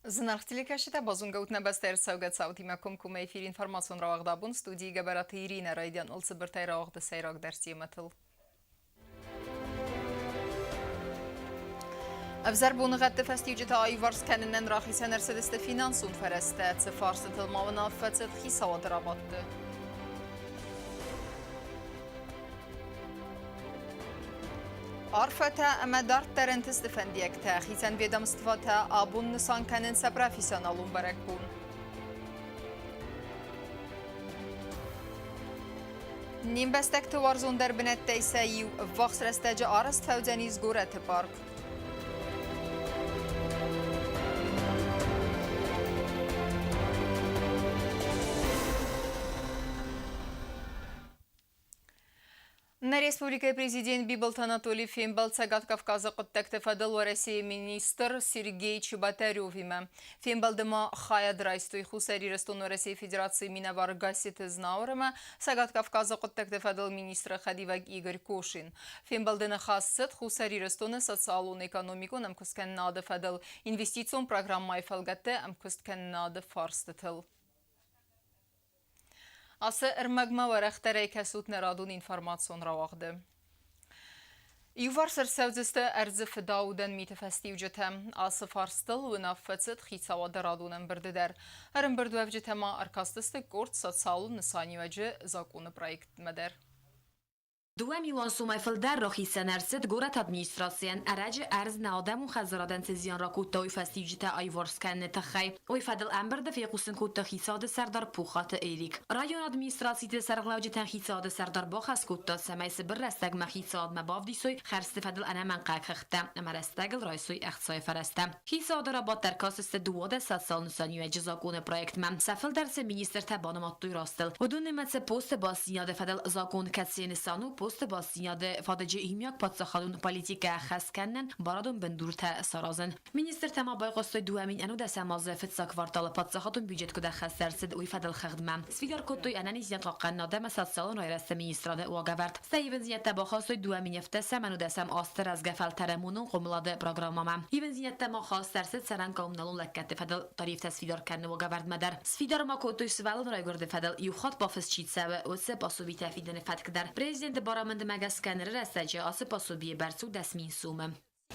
Зынаргъ телекӕсджытӕ, базонгӕ ут нӕ бӕстӕйы ӕрцӕугӕ цаутимӕ комкоммӕ эфир информацион рауагъд абон студийы Гӕбӕраты Иринӕ райдианыл цыбыртӕй рауагъды сӕйрагдӕр темӕтыл. Ӕвзӕр боныгъӕдты фӕстиуджытӕ аиуварс кӕнынӕн рахицӕн ӕрцыдысты финансон фӕрӕзтӕ. Цы фарстытыл ма уынаффӕ цыд хицауады рабадты? Арфӕтӕ ӕмӕ дарддӕр ӕнтысты фӕндиӕгтӕ хицӕн ведомствотӕ абон нысан кӕнынц сӕ профессионалон бӕрӕгбон. Не мбӕстӕгты уарзондӕр бынӕттӕй сӕ иу ӕввахс рӕстӕджы арӕзт фӕуыдзӕнис горӕты парк. Нӕ республикӕйы президент Бибылты Анатолий фембӕлд Цӕгат Кавказы хъуыддӕгты фӕдыл Уӕрӕсейы министр Сергей Чеботаревимӕ. Фембӕлды ма хайад райстой Хуссар Ирыстон Уӕрӕсейы Федерацийы минӕвар Гасситы Знауыр ӕмӕ Цӕгат Кавказы хъуыддӕгты фӕдыл министры хӕдивӕг Игорь Кошин. Фембӕлды ныхас цыд Хуссар Ирыстоны социалон-экономикон ӕмкуысткӕнынады фӕдыл инвестицион программӕйы фӕлгӕтты ӕмкуысткӕнынады фарстытыл. Ацы ӕрмӕгмӕ уӕрӕхдӕрӕй кӕсут нӕ радон информацион рауагъды. Иуварс ӕрцӕудзысты ӕрдзы фыдаудӕн миты фӕстиуджытӕ. Ацы фарстыл уынаффӕ цыд хицауады радон ӕмбырды дӕр. Ӕрӕмбырдуӕвджытӕ ма ӕркастысты къорд социалон нысаниуӕджы закъоны проектмӕ дӕр. 2 милуан сомӕй фылдӕр рахицӕн ӕрцыд горӕты администрацийӕн ӕрӕджы ӕрдз нӕ адӕмон хӕдзарадӕн цы зиан ракодта, уый фӕстиуджытӕ аиуварс кӕныны тыххӕй. Уый фӕдыл ӕмбырды фехъусын кодта хицауады сӕрдар Пухаты Эрик. Районы администрациты сӕргълӕуджытӕн хицауады сӕрдар бахӕс кодта, цӕмӕй цыбыр рӕстӕгмӕ хицауадмӕ бавдисой хӕрдзты фӕдыл ӕнӕмӕнгхъӕуӕг хыгъдтӕ ӕмӕ рӕстӕгыл райсой ӕхцайы фӕрӕзтӕ. Хицауады рабадт ӕркастысты 12 социалон нысаниуӕджы закъоны проектмӕ. Сӕ фылдӕр цы министртӕ банымадтой растыл, уыдон нымӕцы посты бастдзинады фӕдыл закъон, кӕцыйы нысан у посты бастдзинады фадыджы иумиаг паддзахадон политикӕ ӕххӕст кӕнынӕн барадон бындуртӕ саразын. Министртӕ ма байхъуыстой 2011 азы фыццаг кварталы паддзахадон бюджет куыд ӕххӕст ӕрцыд, уый фӕдыл хыгъдмӕ. Сфидар кодтой ӕнӕниздзинад хъахъхъӕнынад ӕмӕ социалон райрӕзты министрады уагӕвӕрд. Сӕ ивындзинӕдтӕ бахастой 2017 азты рӕзгӕ фӕлтӕры монон хъомылады программӕмӕ. Ивындзинӕдтӕ ма хаст ӕрцыд цӕрӕн коммуналон лӕггӕдты фӕдыл тарифтӕ сфидар кӕныны уагӕвӕрдмӕ дӕр. Сфидар ма кодтой сывӕллон райгуырды фӕдыл иу хатт бафыст чи цӕуы, уыцы пособитӕ фидыны фӕтк дӕр. Президенты барамындмӕ гӕсгӕ ныры рӕстӕджы ацы пособийы бӕрц у 10 000 сомы.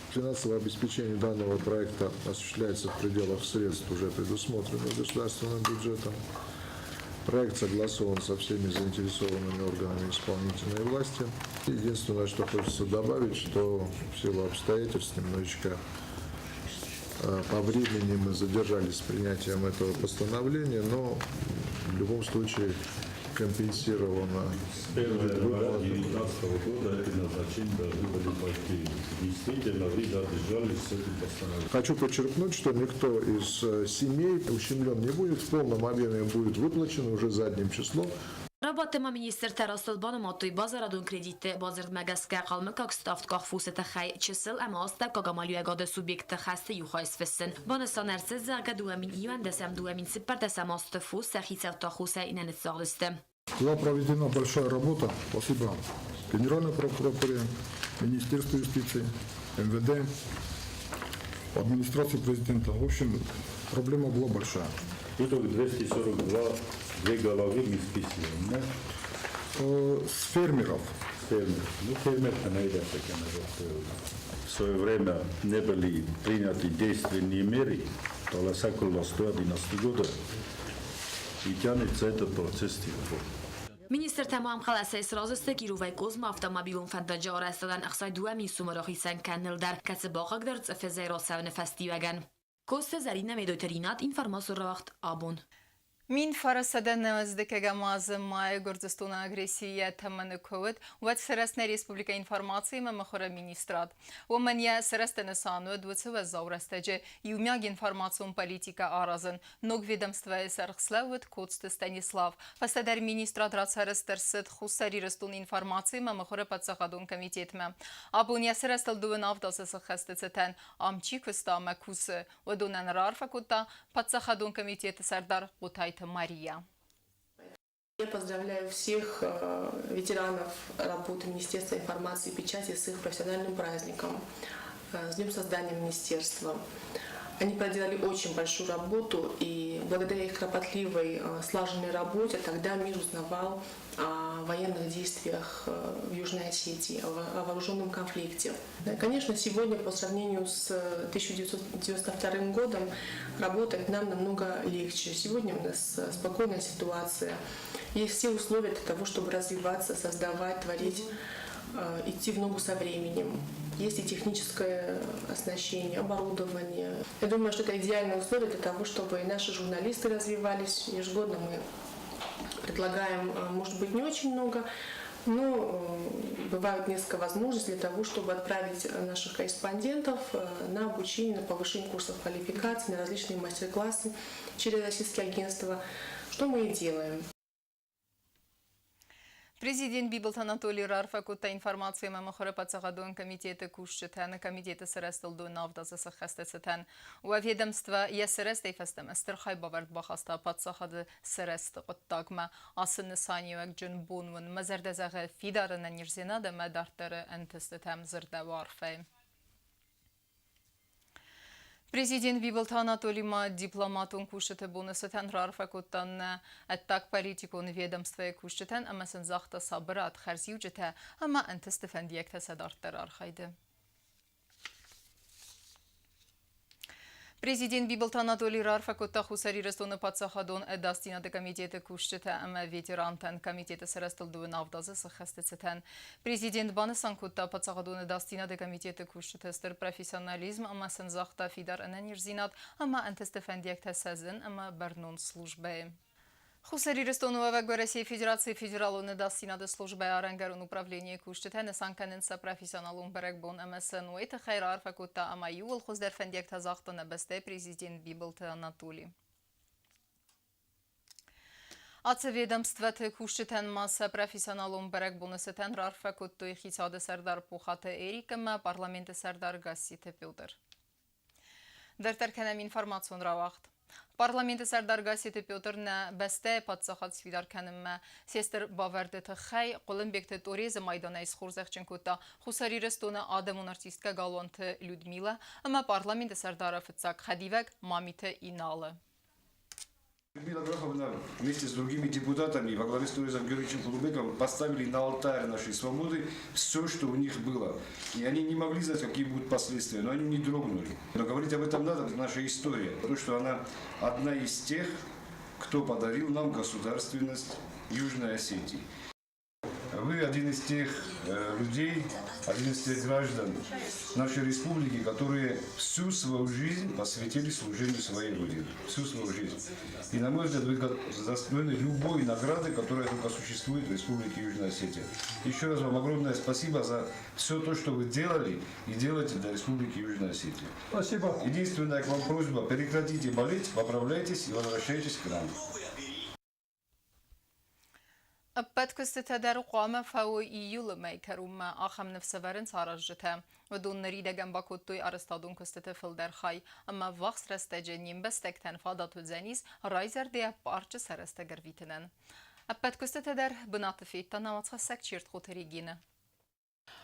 Финансовое обеспечение данного проекта осуществляется в пределах средств, уже предусмотренных государственным бюджетом. Проект согласован со всеми заинтересованными органами исполнительной власти. Единственное, что хочется добавить, что в силу обстоятельств немножечко по времени мы задержались с принятием этого постановления, но в любом случае компенсировано. С 1 января 2019 года эти назначения должны были пойти. Действительно, вы задержались с этим постановлением. Хочу подчеркнуть, что никто из семей ущемлен не будет, в полном объеме будет выплачено уже задним числом. Рабадты ма министртӕ растыл банымадтой базарадон кредитты бадзырдмӕ гӕсгӕ хъалмыкаг ставд къахфусы тыххӕй чысыл ӕмӕ астӕуккаг амалиуӕгады субъектты хӕсты иу хай сфыссын. Банысан ӕрцыд, зӕгъгӕ, 2011 2014 азты фос сӕ хицӕуттӕ хосӕй нӕ ныццагъдысты. Была проведена большая работа, спасибо Генеральной прокуратуре, Министерству юстиции, МВД, администрации президента. В общем, проблема была большая. Итог 242 две головы мы списываем, да? С фермеров. С фермеров. Ну, фермер-то найдется, В свое время не были приняты действенные меры, 2011 года, и тянется этот процесс с тех пор. Министртӕ ма ӕмхъӕлӕсӕй сразы сты Кировӕй Козмӕ автомобилон фӕндаджы арӕзтадӕн 62 000 сомы рахицӕн кӕныныл дӕр, кӕцы бахъыгдард цъыфы зӕй рацӕуыны фӕстиуӕгӕн. Косты Зӕринӕ Медойты Ринат, информацион рауагъд абон. 1990 азы майы Гуырдзыстоны агрессийӕ тӕмӕны куы уыд, уӕд сырӕзт нӕ республикӕйы информаци ӕмӕ мыхуыры министрад. Уымӕн йӕ сырӕзты нысан уыд уыцы уӕззау рӕстӕджы иумиаг информацион политикӕ аразын. Ног ведомствӕйы сӕргъ слӕууыд Коцты Станислав. Фӕстӕдӕр министрад рацарӕзт ӕрцыд Хуссар Ирыстоны информаци ӕмӕ мыхуыры паддзахадон комитетмӕ. Абон йӕ сырӕзтыл дыууын авд азы сыххӕсты цытӕн ам чи куыста ӕмӕ кусы, уыдонӕн раарфӕ кодта паддзахадон комитеты сӕрдар Хъотайты Мария. Я поздравляю всех ветеранов работы Министерства информации и печати с их профессиональным праздником, с Днем создания Министерства. Они проделали очень большую работу, и благодаря их кропотливой, слаженной работе тогда мир узнавал о военных действиях в Южной Осетии, о вооруженном конфликте. Конечно, сегодня по сравнению с 1992 годом работать нам намного легче. Сегодня у нас спокойная ситуация. Есть все условия для того, чтобы развиваться, создавать, творить, идти в ногу со временем. Есть и техническое оснащение, оборудование. Я думаю, что это идеальные условия для того, чтобы и наши журналисты развивались. Ежегодно мы предлагаем, может быть, не очень много, но бывают несколько возможностей для того, чтобы отправить наших корреспондентов на обучение, на повышение курсов квалификации, на различные мастер-классы через российские агентства, что мы и делаем. Президент Бибылты Анатолий раарфӕ кодта информаци ӕмӕ мыхуыры паддзахадон комитеты кусджытӕн, комитеты сырӕзтыл дыууын авд азы сӕххӕсты цытӕн. Уӕ ведомство йӕ сырӕзтӕй фӕстӕмӕ стыр хайбавӕрд бахаста паддзахады сырӕзты хъуыддагмӕ. Ацы нысаниуӕгджын бон уын мӕ зӕрдӕ зӕгъы фидар ӕнӕниздзинад ӕмӕ дарддӕры ӕнтыстытӕм, дзырдӕуы арфӕйы. Президент Бибылты Анатоли ма дипломатон кусджыты боны цытӕн раарфӕ кодта нӕ ӕддагполитикон ведомствойы кусджытӕн ӕмӕ сын загъта сабырад, хӕрзиуджытӕ ӕмӕ ӕнтысты фӕндиӕгтӕ сӕ дарддӕры архайды. Президент Бибылты Анатолий раарфӕ кодта Хуссар Ирыстоны паддзахадон ӕдасдзинады комитеты кусджытӕ ӕмӕ ветерантӕн комитеты сырӕзтыл дыууын авд азы сыххӕсты цытӕн. Президент банысан кодта паддзахадон ӕдасдзинады комитеты кусджыты стыр профессионализм ӕмӕ сын загъта фидар ӕнӕниздзинад ӕмӕ ӕнтысты фӕндиӕгтӕ сӕ зын ӕмӕ бӕрнон службӕйы. Хуссар Ирыстоны уӕвӕг Уӕрӕсейы Федерацийы Федералон ӕдасдзинады службӕйы арӕнгӕрон управленийы кусджытӕ нысан кӕнынц сӕ профессионалон бӕрӕгбон ӕмӕ сын уый тыххӕй раарфӕ кодта ӕмӕ иууыл хуыздӕр фӕндиӕгтӕ загъта нӕ бӕстӕйы президент Бибылты Анатоли. Ацы ведомствӕты кусджытӕн ма сӕ профессионалон бӕрӕгбоны цытӕн раарфӕ кодтой хицауады сӕрдар Пухаты Эрик ӕмӕ парламенты сӕрдар Гасситы Петр. Дарддӕр кӕнӕм информацион рауагъд. Парламенты сӕрдар Гасситы Петр нӕ бӕстӕйы паддзахад сфидар кӕнынмӕ се стыр бавӕрды тыххӕй Хъуылымбегты Торезы майданӕй схорзӕхджын кодта Хуссар Ирыстоны адӕмон артисткӕ Галуанты Людмила ӕмӕ парламенты сӕрдары фыццаг хӕдивӕг Мамиты Иналы. Людмила Граховна вместе с другими депутатами во главе с Торезом Георгиевичем Кулумбековым поставили на алтарь нашей свободы все, что у них было. И они не могли знать, какие будут последствия, но они не дрогнули. Но говорить об этом надо, это наша история. Потому что она одна из тех, кто подарил нам государственность Южной Осетии. Вы один из тех людей, один из тех граждан нашей республики, которые всю свою жизнь посвятили служению своей Родине. Всю свою жизнь. И, на мой взгляд, вы достойны любой награды, которая только существует в Республике Южная Осетия. Еще раз вам огромное спасибо за все то, что вы делали и делаете для Республики Южная Осетия. Спасибо. Единственная к вам просьба, прекратите болеть, поправляйтесь и возвращайтесь к нам. Ӕппӕт куыстытӕ дӕр хъуамӕ фӕуой июлы мӕй кӕронмӕ, ахӕм ныфс ӕвӕрынц аразджытӕ. Уыдон ныридӕгӕн бакодтой арӕзтадон куыстыты фылдӕр хай ӕмӕ ӕввахс рӕстӕджы не мбӕстӕгтӕн фадат уыдзӕнис райзӕрдӕйӕ парчы сӕ рӕстӕг ӕрвитынӕн. Ӕппӕт куыстытӕ дӕр бынаты федта науӕдзхӕссӕг Чертхъоты Регинӕ.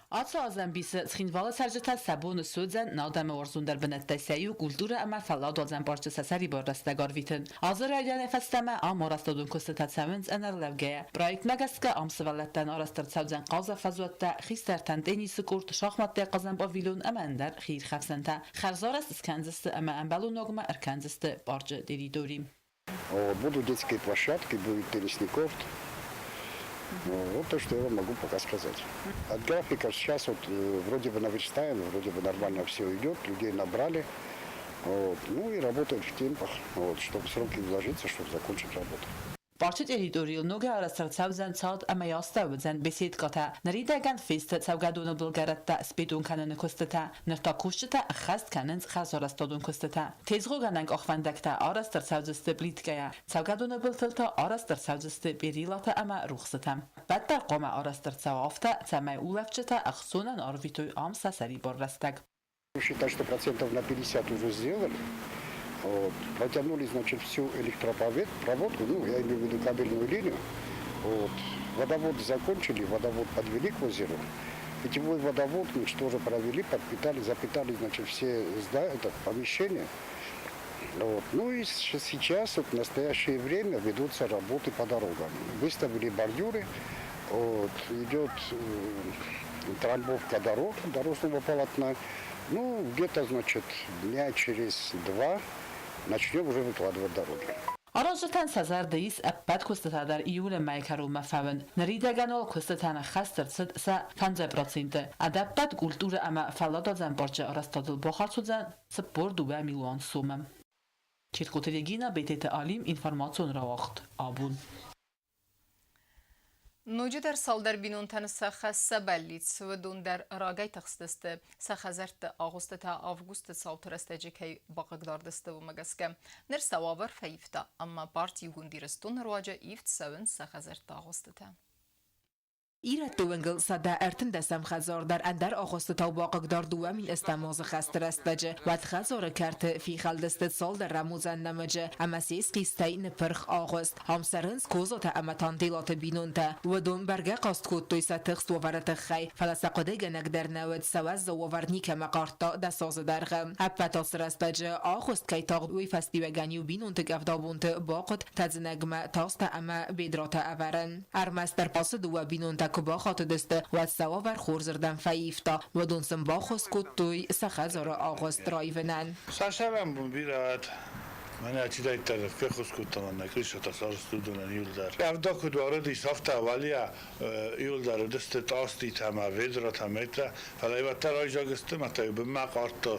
Ацы аз ӕмбисы Цхинвалы цӕрджытӕ сӕ бон ссудзӕн нӕ адӕмы уарзондӕр бынӕттӕй сӕ иу культурӕ ӕмӕ фӕлладуадзӕн парчы сӕ сӕрибар рӕстӕг арвитын. Азы райдианӕй фӕстӕмӕ ам арӕзтадон куыстытӕ цӕуынц ӕнӕрлӕугӕйӕ. Проектмӕ гӕсгӕ ам сывӕллӕттӕн арӕзт ӕрцӕудзӕн хъазӕн фӕзуӕттӕ, хистӕртӕн теннисы корт, шахматтӕй хъазӕн павильон ӕмӕ ӕндӕр хиирхӕфсӕнтӕ. Хӕрзарӕзт скӕндзысты ӕмӕ ӕмбӕлон уагмӕ ӕркӕндзысты парчы территори. Будут детские площадки, будет теннисный корт. Ну, вот то, что я вам могу пока сказать. От графика сейчас вот вроде бы наверстаем, вроде бы нормально все идет, людей набрали. Вот. Ну и работают в темпах, вот, чтобы сроки вложиться, чтобы закончить работу. Парчы территорийыл ногӕй арӕзт ӕрцӕудзӕн цад ӕмӕ йӕ астӕу уыдзӕн беседкӕтӕ. Ныридӕгӕн фесты цӕугӕдоны былгӕрӕттӕ сбетон кӕныны куыстытӕ. Ныр та кусджытӕ ӕххӕст кӕнынц хӕрзарӕзтадон куыстытӕ. Тезгъогӕнӕн къахвӕндӕгтӕ арӕзт ӕрцӕудзысты плиткӕйӕ. Цӕугӕдоны былтыл та арӕзт ӕрцӕудзысты перилатӕ ӕмӕ рухсытӕ. Ӕппӕт дӕр хъуамӕ арӕзт ӕрцӕуа афтӕ, цӕмӕй улӕфджытӕ ӕхцонӕн арвитой ам сӕ сӕрибар рӕстӕг. Считай, что процентов на 50 уже сделали. Вот. Протянули, значит, всю электропроводку, ну, я имею в виду кабельную линию. Вот. Водовод закончили, водовод подвели к озеру. Питьевой водовод, значит, тоже провели, подпитали, запитали, значит, все это, помещения. Вот. Ну и сейчас, вот, в настоящее время, ведутся работы по дорогам. Выставили бордюры, вот, идет трамбовка дорог, дорожного полотна. Ну, где-то, значит, дня через два начнем уже выкладывать дороги. Аразджытӕн сӕ зӕрды ис ӕппӕт куыстытӕ дӕр июлы мӕйы кӕронмӕ фӕуын. Ныридӕгӕн уал куыстытӕн ӕххӕст ӕрцыд сӕ 5%. Ӕдӕппӕт культурӕ ӕмӕ фӕлладуадзӕн парчы арӕзтадыл бахардз уыдзӕн 42 милуан сомы. Четкоты Регина, Бететы Алим, информацион рауагъд Абон. Ноджыдӕр цалдӕр бинонтӕн сӕ хӕс сӕ бӕллиц, уыдон дӕр рагӕй тыхстысты, сӕ хӕдзӕртты агъуыстытӕ августы цауты рӕстӕджы кӕй бахъыгдардысты, уымӕ гӕсгӕ. Ныр сӕ уавӕр фӕивта, ӕмӕ парти Иугонд Ирыстоны руаджы ивд цӕуынц сӕ хӕдзӕртты агъуыстытӕ. Ирӕтты уынгыл 113-ӕм хӕдзар дӕр ӕндӕр агъуыстытау бахъыгдард 2008 азы хӕсты рӕстӕджы. Уӕд хӕдзары кӕрты фехӕлдысты цалдӕр рӕмудзӕн нӕмыджы ӕмӕ се схъистӕй ныппырх агъуыст. Ам цӕрынц Козатӕ ӕмӕ Танделаты бинонтӕ. Уыдон бӕргӕ хъаст кодтой сӕ тыхст уавӕры тыххӕй, фӕлӕ сӕ хъуыдыгӕнӕг дӕр нӕ уыд, сӕ уӕззау уавӕр никӕмӕ хъардта дӕс азы дӕргъы. Ӕппӕт ацы рӕстӕджы агъуыст кӕй тагъд, уый фӕстиуӕгӕн-иу бинонты къӕвдабонты бахъуыд тӕдзынӕгмӕ тастӕ ӕмӕ бедратӕ ӕвӕрын. Ӕрмӕстдӕр ацы дыууӕ бинонтӕ куы бахатыдысты, уӕд сӕ уавӕр хорзырдӕм фӕивта. Уыдон сын баххуыс кодтой сӕ хӕдзары агъуыст раивынӕн. Цасӕрӕнбон бирӕ уӕд мӕнӕ чидӕриддӕр феххуыс кодта мӕнӕ крышатӕ сарӕзтой уыдонӕн иуылдӕр. Къӕвда куыд уарыдис, афтӕ уӕлейӕ иуылдӕр уыдысты тъаститӕ ӕмӕ ведратӕ мӕйтӕ, фӕлӕ уӕддӕр айзаг сты ӕмӕ та-иу бынмӕ хъардта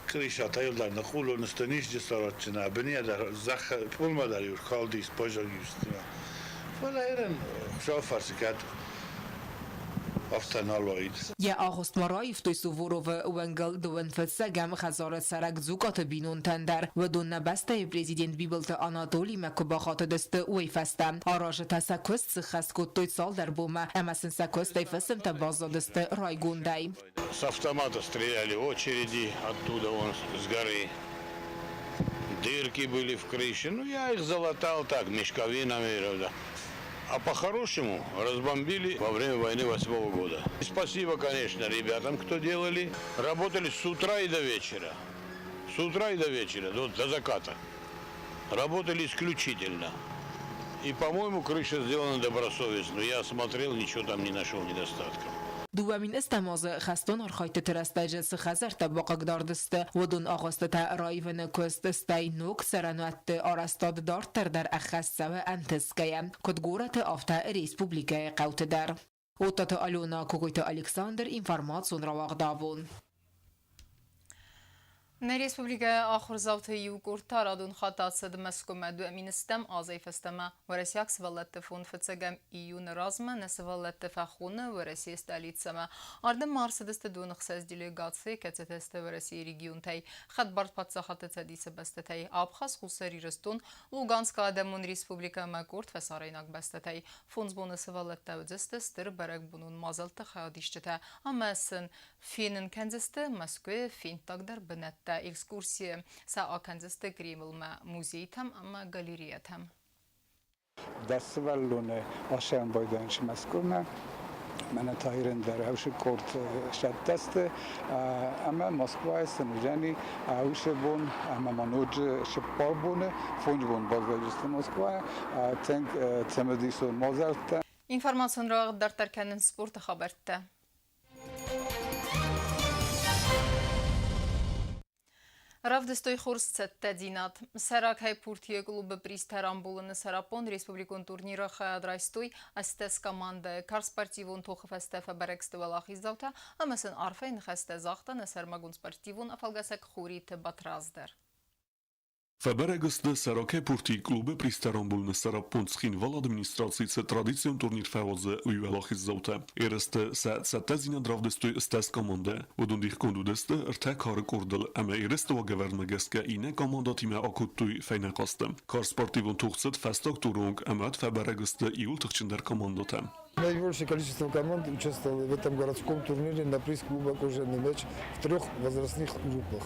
крышатӕ иуылдӕр ныхъулон сты, низджы сарадджын, бынийӕ дӕр зӕхх пъолмӕ дӕр-иу ркалдис, баззаг-иу сты. Фӕлӕ ирӕн Хуыцауы фӕрцы кӕд афтӕ нал уаид. Йӕ агъуыстмӕ раивтой Суворовы уынгыл дыууын фыццӕгӕм хӕдзары цӕрӕг Дзукъаты бинонтӕн дӕр. Уыдон нӕ бӕстӕйы президент Бибылты Анатолимӕ куы бахатыдысты, уый фӕстӕ. Аразджытӕ сӕ куыст сыххӕст кодтой цалдӕр бонмӕ ӕмӕ сын сӕ куыстӕй фысымтӕ баззадысты райгондӕй. С автомата стреляли очереди оттуда вон с горы. Дырки были в крыше. Ну, я их залатал так, мешковинами. Да. А по-хорошему разбомбили во время войны 8-го года. И спасибо, конечно, ребятам, кто делали. Работали с утра и до вечера. С утра и до вечера, до заката. Работали исключительно. И, по-моему, крыша сделана добросовестно. Я смотрел, ничего там не нашел недостатков. 2008 азы хӕстон архайдтыты рӕстӕджы цы хӕдзӕрттӕ бахъыгдардысты, уыдон агъуыстытӕ раивыны куыст, стӕй ног цӕрӕнуӕтты арӕзтад дарддӕр дӕр ӕххӕст цӕуы ӕнтысгӕйӕ, куыд горӕты, афтӕ республикӕйы хъӕуты дӕр. Оттаты Алена, Кокойты Александр, информацион рауагъд абон. Нӕ республикӕйы ахуырдзауты иу къорд та радон хатт ацыд Мӕскуымӕ 2007 азӕй фӕстӕмӕ. Уӕрӕсейаг сывӕллӕтты фонд фыццӕгӕм июны размӕ нӕ сывӕллӕтты фӕхоны Уӕрӕсейы столицӕмӕ. Ардӕм ма ӕрцыдысты доныхсӕз делегацийы, кӕцытӕ сты Уӕрӕсейы регионтӕй, Хӕдбар паддзахадты цӕдисы бӕстӕтӕй, Абхаз, Хуссар Ирыстон, Луганскы Адӕмон Республикӕ ӕмӕ къорд фӕсарӕйнаг бӕстӕтӕй. Фондз боны сывӕллӕттӕ уыдзысты стыр бӕрӕгбонон мадзӕлтты хайадисджытӕ ӕмӕ сын Фенын кӕндзысты Мӕскуыйы фенддагдӕр бынӕттӕ, экскурсийы сӕ акӕндзысты Кремлмӕ, музейтӕм ӕмӕ галереятӕм. Дӕс сывӕллоны ӕхсӕн байдайын Мӕскуымӕ. Мӕнӕ та ирон дӕр ӕвсы къорд сӕттӕ сты ӕмӕ Москвайы сын уыдзӕни ӕвсы бон ӕмӕ ма ноджы цыппар боны, фондз бон баззайдзысты Москвайы. Тынг цымыдисон мадзӕлттӕ. Информацион рауагъд дарддӕр кӕнынц спорты хабӕрттӕ. Равдыстой хорз цӕттӕдзинад. Сӕракӕй пуртийы клубы призтӕ рамбулыны сӕраппонд республикон турниры хайад райстой ӕстдӕс командӕйы. Карз спортивон тохы фӕстӕ фӕбӕрӕг сты уӕлахиздзаутӕ ӕмӕ сын арфӕйы ныхӕстӕ загъта нӕ сӕрмагонд спортивон афӕлгӕсӕг Хуриты Батрадз дӕр. Фӕбӕрӕг сты Сӕракӕй пуртийы клубы призтӕ рамбулыны сӕраппонд Цхинвалы администрацийы цы традицион турнир фӕуадзы, уый уӕлахиздзаутӕ. Ерысты сӕ цӕттӕдзинад равдыстой стӕс командӕ. Уыдон дихгонд уыдысты ӕртӕ кары къордыл ӕмӕ ерысты уагӕвӕрдмӕ гӕсгӕ иннӕ командӕтимӕ акодтой фӕйнӕ хъазты. Карз спортивон тох цыд фӕстаг туры онг ӕмӕ фӕбӕрӕг сты иууыл тыхджындӕр командӕтӕ. Наибольшее количество команд участвовало в этом городском турнире на приз клуба «Кожаный мяч» в трех возрастных группах.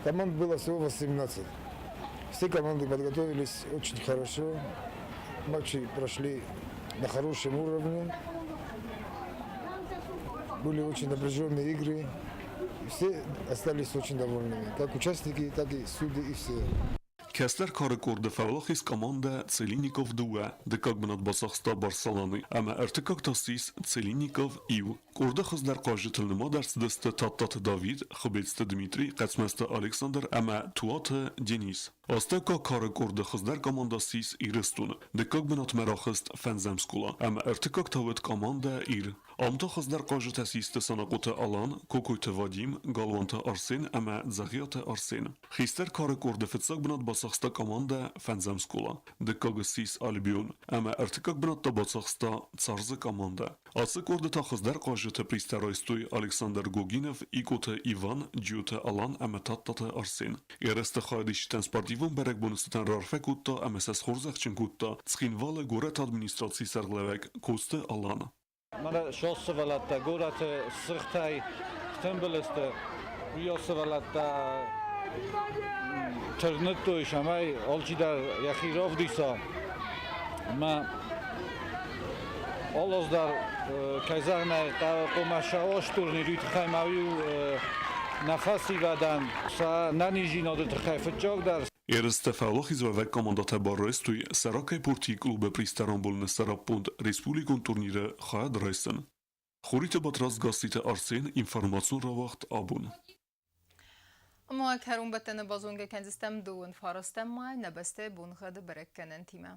Команд было всего 18. Все команды подготовились очень хорошо. Матчи прошли на хорошем уровне. Были очень напряженные игры. Все остались очень довольными, как участники, так и судьи и все. Кӕстӕр кары къорды фӕуӕлахиз командӕ Целинников дыууӕ, дыккаг бынат бацахста Барселоны ӕмӕ ӕртыккаг та ссис Целинников иу. Къорды хуыздӕр хъазджытыл нымад ӕрцыдысты Тадтаты Давид, Хуыбецты Дмитрий, Хъӕцмӕзты Александр ӕмӕ Туаты Денис. Астӕуккаг кары къорды хуыздӕр командӕ ссис Ирыстон. Дыккаг бынатмӕ рахызт фӕндзӕм скъола ӕмӕ ӕртыккаг та уыд командӕ Ир. Ам та хуыздӕр хъазджытӕ систы Санахъоты Алан, Кокойты Вадим, Галуанты Арсен ӕмӕ Дзӕгъиаты Арсен. Хистӕр кары къорды фыццаг бынат бацахста командӕ фӕндзӕм скъола, дыккаг ссис Альбион ӕмӕ ӕртыккаг бынат та бацахста Царзы командӕ. Ацы къорды та хуыздӕр хъазджыты призтӕ райстой Александр Гогинов, Икъоты Иван, Джиоты Алан ӕмӕ Тадтаты Арсен. Ерысты хайадисджытӕн спортивон бӕрӕгбоны цытӕн раарфӕ кодта ӕмӕ сӕ схорзӕхджын кодта Цхинвалы горӕты администрацийы сӕргълӕууӕг Коцты Алан. Мӕнӕ сывӕллӕттӕ горӕты сыгътӕй стымбыл сты. Уыйас сывӕллӕттӕ тырныдтой, цӕмӕй алчидӕр йӕхи равдиса. Ӕмӕ алы аз дӕр, кӕй зӕгъын ӕй хъӕуы, хъуамӕ сӕ турнир уый тыххӕй ма у нӕ фӕсивӕдӕн сӕ нӕниздзинады тыххӕй фыццагдӕр. Ерыстӕ фӕуӕлахизуӕвӕг командӕтӕ барайстой Сӕракӕй пурти клубы призтӕ рамбулыны сӕраппонд республикон турниры хайад райсын. Хуриты Батрадз Гасситы Арсен информацион рауагъд абон. Ма кӕронбӕттӕны базонгӕ кӕндзыстӕм дыууын фарастӕм май нӕ бӕстӕйы боныгъӕды бӕрӕггӕнӕнтимӕ.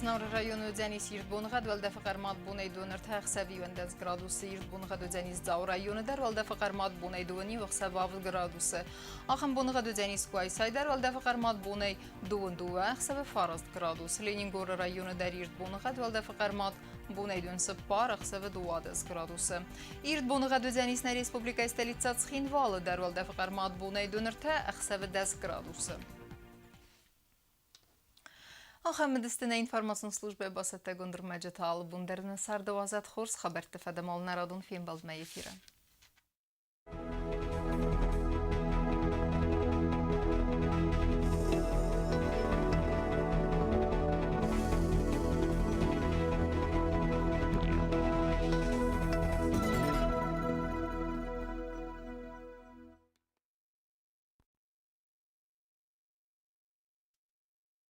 Знауыры районы уыдзӕнис ирд боныгъӕд, уӕлдӕфы хъӕрмад бонӕй дон ӕртӕ ӕхсӕв 11 градусы, ирд боныгъӕд уыдзӕнис Дзауы районы дӕр, уӕлдӕфы хъӕрмад бонӕй дыууын иу ӕхсӕв авд градусы. Ахӕм боныгъӕд уыдзӕнис Къуайсайы дӕр, уӕлдӕфы хъӕрмад бонӕй дыууын дыууӕ ӕхсӕвы фараст градус. Ленингоры районы дӕр ирд боныгъӕд, уӕлдӕфы хъӕрмад бонӕй дон цыппар, ӕхсӕвы 12 градусы. Ирд боныгъӕд уыдзӕнис нӕ республикӕйы столицӕ Цхинвалы дӕр, уӕлдӕфы хъӕрмад бонӕй дон ӕртӕ, ӕхсӕвы 10 градусы. Ахӕм мыдысты нӕ информацион службӕйы бацӕттӕгонд ӕрмӕджытӕ алы бон дӕр нӕ царды уадзӕд хорз хабӕртты фӕдӕмал нӕ радон фембӕлдмӕ эфиры.